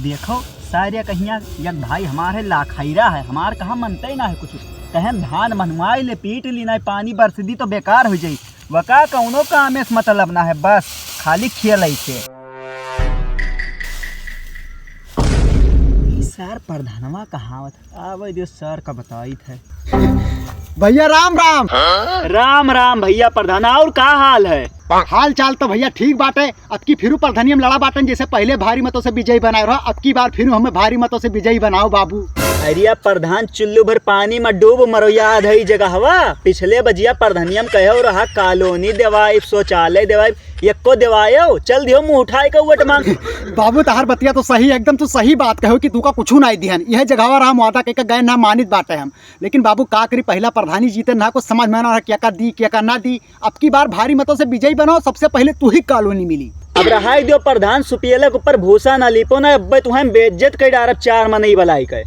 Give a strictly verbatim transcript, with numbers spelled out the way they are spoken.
देखो, सारे कहिया एक भाई हमार है, लाखैरा है, हमार कहाँ मनते ना है कुछ। कहें धान मनवाई ले, पीट ली ना, पानी बरस दी तो बेकार हो जाई। वका कौनो कामे से मतलब ना है, बस खाली खेल ऐसे। ई सार प्रधानवा कहाँ आवत है? आवे दियो सर का बताइत है। भैया राम राम। राम राम भैया प्रधान, और का हाल है? हाल चाल तो भैया ठीक बाटे। अबकी फिरू प्रधानी हम लड़ा बाटन, जैसे पहले भारी मतों से विजयी बनाए रहा, अबकी बार फिरू हमें भारी मतों से विजयी बनाओ बाबू। अरे प्रधान, चुल्लू भर पानी में डूब मरो, याद है ई जगह हवा? पिछले बजिया प्रधानी हम कहे रहा कॉलोनी देवाई, शौचालय देवाई, एको देवायो? चल दियो मुंह उठाए के वोट मांग। बाबू तहार बतिया तो सही, एकदम तू सही बात कहो कि तू का कुछ नहीं दिहन। यह जगह रहा हम वादा कह के गए ना मानित बाटे हम। लेकिन बाबू का करी, पहला प्रधानी जीते ना कुछ समझ में ना रहा, क्या का दी, क्या का ना दी। अबकी बार भारी मतों से विजयी बनाओ, सबसे पहले तू ही कॉलोनी मिली। अब रहाई दियो प्रधान, सुपियला के ऊपर भूसा ना लीपो ना, अब्बे तुहें बेइज्जत कर डारब चार मनई बलाई के।